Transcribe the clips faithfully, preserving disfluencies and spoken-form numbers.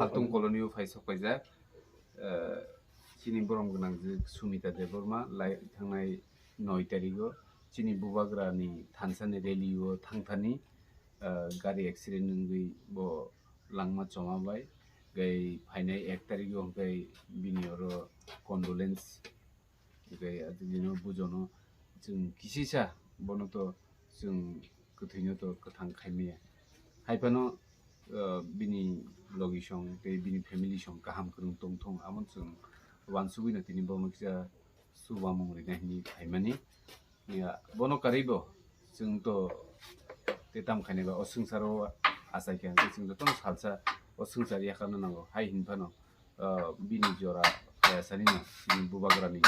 Saltung colony o phai sok paijak, eh, chini borom gwnang je Sumita Debbarma lai thangnai noi tarigo chini bubagra ni thansa ni rally o thangthani, eh, gari accident wngwi bo langma choma bai gai phainai ek tarigo hwnkhe bini oro condolence Tei adino bujono chwng kisisa bono to chwng kwthwino to kwthang khaimaya. Hai phano, uh, bini logi song tei bini family song kaham kwrwng tong thung, amo chwng uansugwino tini bono kisa chubamung rina hinwi phaimani. Ya, bono karwibo chwng to tei tam khainai ba o swngcharo achai khe hwnkhe chwng jotono salsa o swngchar yakarna nango. Hai hin phano, ah, bini jora kayasani no chini bubagrani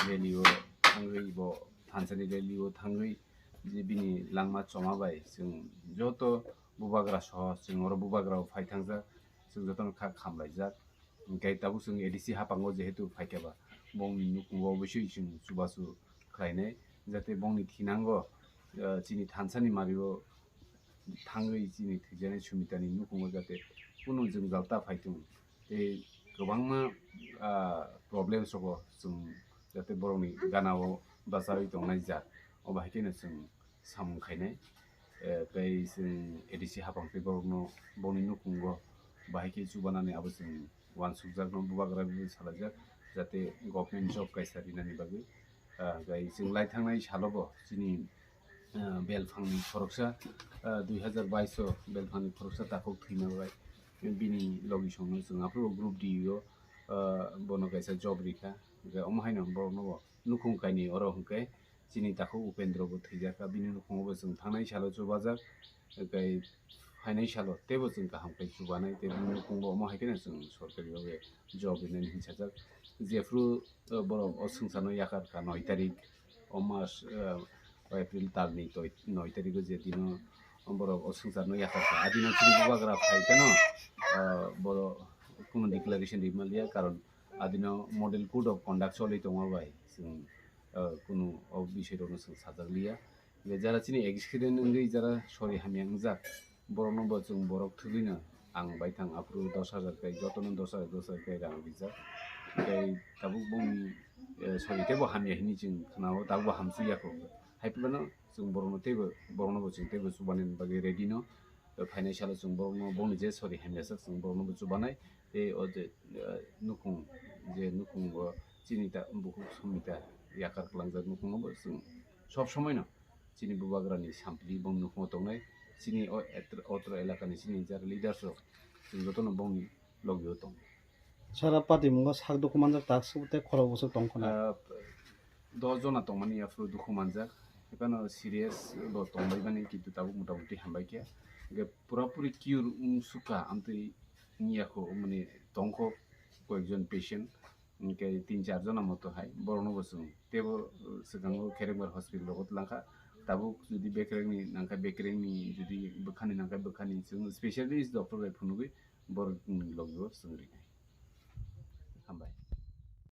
rally o thangwi bo thansani rally o thangwi je bini langma choma bai chwng joto bubagra soho chwng oro bubagra o phai thangjak chwng jotono kha khamlaijak. Hwnkhe tabuk chwng A D C haphango jehetu phaikha ba bongni nukhungo obosui chwng chubachu khlainai jate bongni thinango, ah, chini thansani mario thangwi chini thwijaknai Sumitani nukhungo jate kunu jwngjal ta phai thung tei kwbangma, ah, problems rogo chwng jate borokni gana o bachawi tongnai ja, o bahai kheno chwng samung khainai. Eh, tei chwng A D C haphang tei borokno boni nukhungo bahai khe chubanani abo chwng uansukjakno bubagra bai salaijak jate government job kaisa rinani bagwi. Ah, tei chwng lai thangnai salo bo chini ah, belphangni khoroksa, ah, dui hazar bais o belphangni khoroksa takhuk thwina bai bini logi songno chwng aphuru group D o, ah, bono kaisa job rikha. Hwnkhe omo haino borokno bo nukhung kainwi oro hwnkhe chini takhuk Upendra bo thwijakha, bini nukhungo bo chwng thangnai salo chubajak, tei phainai salo teibo chwng kaham khe chubanai, tei bini nukhungo omo hai kheno chwng sorkari bhabe job rinani hinsajak. Jephru, ah, borok o swngcharno yakarkha noi tarik, o mas, eh, April talni toi-, noi tarigo je dino borok o swngcharno yakarkha. A dino chini bubagra phai kheno, eh, borok kunu declaration rimaliya, karon a dino model code of conduct choli tongma bai chwng, eh, kunu o bisoi rokno chwng sajakliya. Jara chini accident wngwi jara sori hamya wngjak, borokno bo chwng borok thwgwino ang baithang aphuru dos hajar kai, jotono dos hajar, dos hajar kai rang rijak. Tei tabuk bongni, eh, sori teibo hamya hinwi chwng khnao, tabukbo hamsukya kho. Hai phano chwng borokno teibo, borokno bo chwng teibo chubani bagwi ready no. Eh, phainai salo chwng borokno bongni je sori hamya sak chwng borokno bo chubanai. Tei o je, eh, nukhung, je nukhungo chini ta bukhuk Sumita yakar kwlangjak nukhungo bo chwng sob somoi no chini bubagrani sampli bong nukhungo tongnai, chini o etr-, otro elakani chini jara leaders rok, chwng jotono bongni logio tong. Sara patimungo sak dukhu manjak tak sub tei khorok bwswk tong khna. Ah, dos jona tongmani aphuru dukhu manjak, ekheno serious bo tongbaimani, kintu tabuk motamuti hambai khe. Hwnkhe purapuri cure wng sukha, amtwi wngya kho, mani tongkho koyekjon patient. Hwnkhe tin char jona moto hai borokno bo chwng teibo, uh, swkango Kherekbar hospital rogo twlangkha. Tabuk jodi bekrengni nangkha, bekrengni jodi bwkhani nangkha, bwkhani chwng specialist doctor bai phunugwi borokni logio chwng rinai. Hambai.